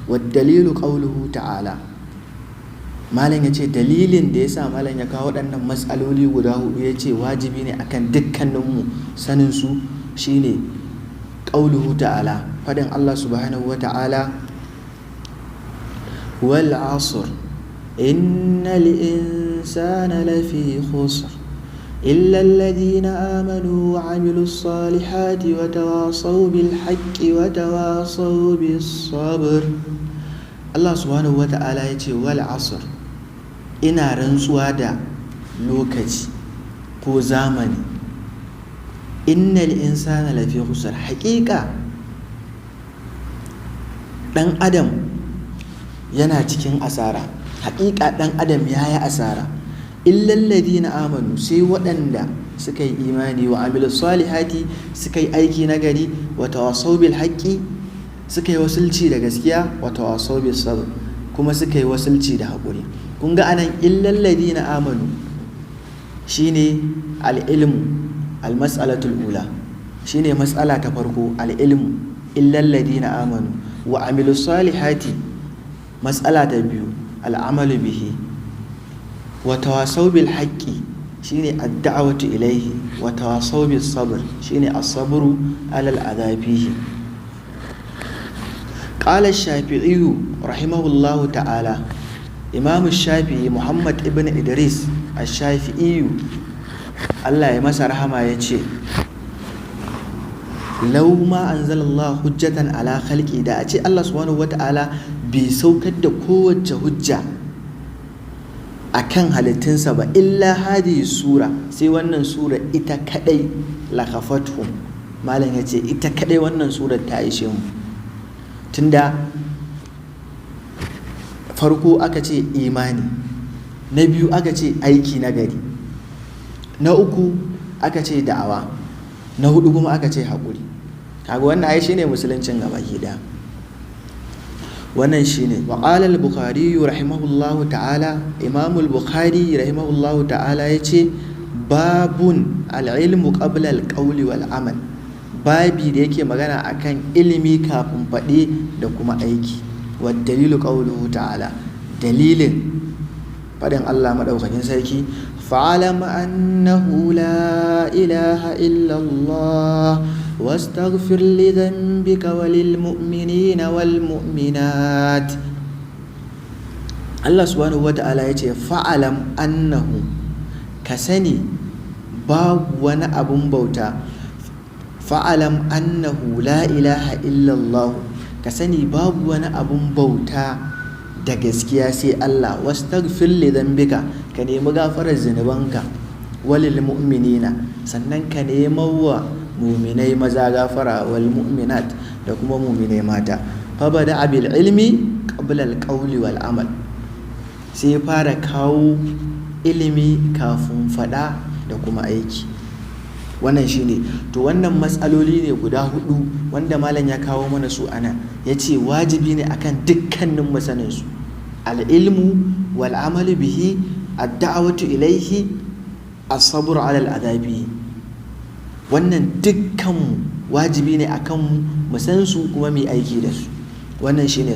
Wa dalilu qawluhu ta'ala. Malam ya ce dalilin da ya sa malam ya kawo waɗannan matsaloli guda hudu, ya ce wajibi ne akan dukkaninmu sanin su, shine qauluhu ta'ala, faɗin Allah subhanahu wa ta'ala: "Wal asr, innal insana lafi khusr, illa alladhina amanu wa amilus salihati wa tawasaw bil haqqi wa tawasaw bis sabr." Allah subhanahu wa ta'ala ya ce: "Wal asr", ina rantsuwa da lokaci ko zamani, "innal insana lafi khusr", haƙiƙa ɗan adam yana cikin asara, haƙiƙa ɗan adam ya yi asara, "illal ladina amanu", sai waɗanda suka yi imani, "wa amilu salihati", suka yi aiki nagari, "wa tawasaw bil haqqi", suka yi wasulci da gaskiya, "wa tawasaw bis sabr", kuma suka yi wasulci da haƙuri. Kun ga anan "illal ladina amanu" shine al-ilmu, al-mas'alatul ula, shine mas'ala ta farko, al-ilmu, "illal ladina amanu wa amilu salihati", mas'ala ta biyu, al'amalu bihi, "wa tawasaw bil haqqi" shine ad-da'watu ilayhi, "wa tawasaw bis sabr" shine as-sabru alal adha fihi. Qala ash-Shafi'i rahimahullahu ta'ala, Imam Shafi'i Muhammad ibn Idris ash-Shafi'i, Allah ya masa rahama, ya ce: "Law ma anzalallahu hujjatan ala khalqi", da a ce Allah subhanahu wata'ala bai saukar da kowace hujja akan halittunsa ba, "illa hadihi sura", sai wannan sura ita kadai, "lakafatuhum". Malam ya ce ita kadai wannan surar ta ishe mu, tunda farko aka ce imani, na biyu aka ce aiki na gari, na uku aka ce da'awa, na hudu kuma aka ce haƙuri. Kaga wannan ai shine musuluncin gaba ki daya. Wannan shine. Wa qala al-Bukhari rahimahullahu ta'ala, Imam al-Bukhari rahimahullahu ta'ala yace: "Babun al-ilmu qabla al-qawli wal amal", babi da yake magana akan ilimi kafin faɗi da kuma aiki. Wa dalilu qawluhu ta'ala, dalilin faɗin Allah maɗaukakin sarki: "Fa'alam annahu la ilaha illallah wastaghfir li dhanbika walil mu'minina wal mu'minat". Allah subhanahu wa ta'ala ya ce: "Fa'alam annahu", ka sani babu wani abun bauta, "fa'alam annahu la ilaha illallah", ka sani babu wani abun bauta da gaskiya sai Allah, "wastaghfir li dhanbika", ka nemi gafarar zunubanka, "walil mu'minina", sannan ka nema wa muminai maza gafara, "wal mu'minat", da kuma muminai mata. Fa bada bil ilmi qabla al qawli wal amal, sai fara kawo ilimi kafin fada da kuma aiki. Wannan shine. To, wannan matsaloli ne guda hudu wanda malam ya kawo mana su ana, ya ce wajibi ne akan dukkanin masanin su: al-ilmu wal amalu bihi, ad-da'watu ilaihi, as-sabru ala al-adabi. Wannan dukkan wajibi ne akan mu san su kuma mu aiki da su. Wannan shine.